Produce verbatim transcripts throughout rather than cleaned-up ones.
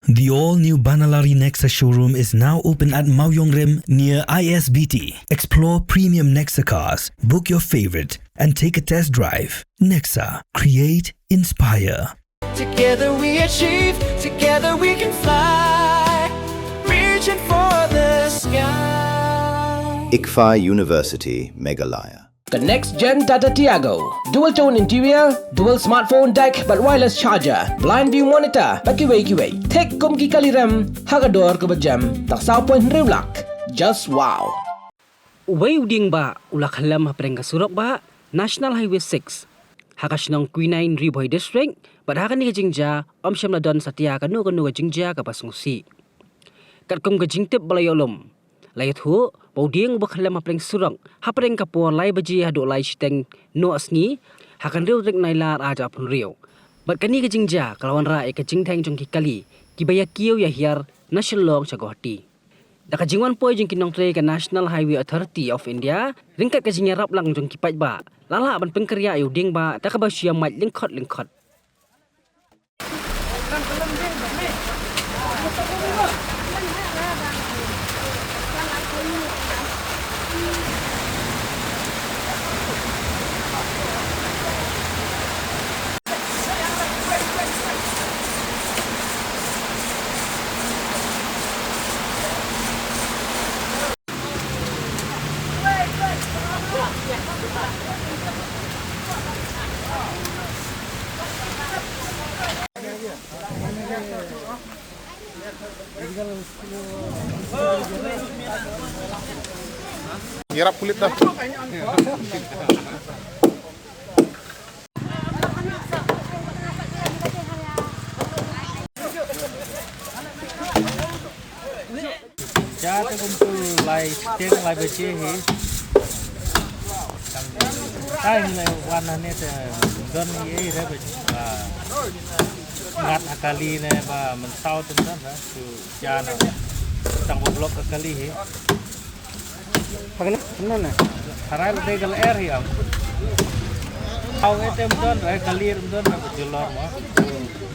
The all-new Banalari Nexa showroom is now open at Mawiongrim near I S B T. Explore premium Nexa cars, book your favorite, and take a test drive. Nexa, create, inspire. Together we achieve, together we can fly, reaching for the sky. ICFAI University, Meghalaya. Ka next gen Tata Tiago. Dual tone interior, dual smartphone deck bad wireless charger, blind view monitor bad kiwei kiwei. Thik kum ki kali rem ha ka dor kaba jem tang saw point hynriew lak. Just wow. Uwei u dieng bah u la khyllem hapdeng ka surok bah National Highway six ha ka shnong Quinine, Ri Bhoi District, bad ha kane ka jingjia ym shym la don satia kano kano ka jingjia kaba sngewsih. Katkum ka jingtip ba la ïoh lum, la ïathuh ba u dieng uba khyllem hapdeng surok hapdeng ka por lai baje haduh lai shiteng noh sngi ha ka hynriew tarik Nailar ar hajar arphew hynriew. Bad kane ka jingjia ka la wanrah ïa ka jingdheng jong ki kali kiba ïa kiew ïa hiar na Shillong sha Guwahati. Da ka jingwan poi jong ki nongtrei ka National Highway Authority of India ryngkat ka jingïarap lang jong ki paidbah, la lah ban pynkyrïah ïa u dieng bah da kaba shu ïamait lyngkhot lyngkhot. Ngi rap kulit dah. Ja te kum tu lai shiteng lai baje hi. Ai ni lai wan hangne te don ni ei re ba ngat ha kali ne ba mynsaw te don ha tu ja na tang ba block ka kali hi. Pagna na na. Harai la dei gal er hi am. Au e te don re kali don na ba julor ma.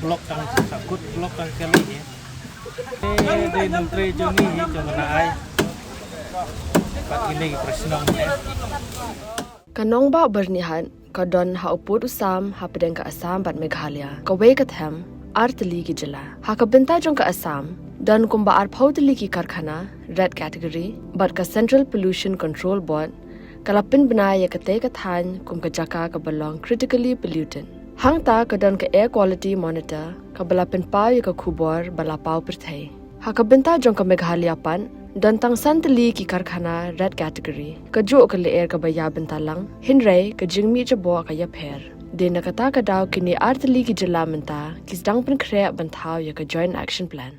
Block tang sa kut block tang kali hi. Ka nongbah Byrnihat ka don ha u pud u sam hapdeng ka Assam bad Meghalaya, kawei ka them, ar tylli ki jylla. Ha ka bynta jong ka Assam, don kumba arphew tylli ki karkhana, red category, bad ka Central Pollution Control Board ka la pynbna ïa katei ka thaiñ kum ka jaka kaba long critically polluted. Hangta ka don ka Air Quality Monitor kaba la pynpaw ïa ka khubor ba la paw pyrthei. Ha ka bynta jong ka Meghalaya pat, don tang san tylli ki karkhana red category. Kajuh ka lyer kaba ïa bynta lang, hynrei ka jingmih jaboh ka ïapher. Dei na kata ka daw kine ar tylli ki jylla mynta ki sdang pynkhreh ban thaw ïa ka Joint Action Plan.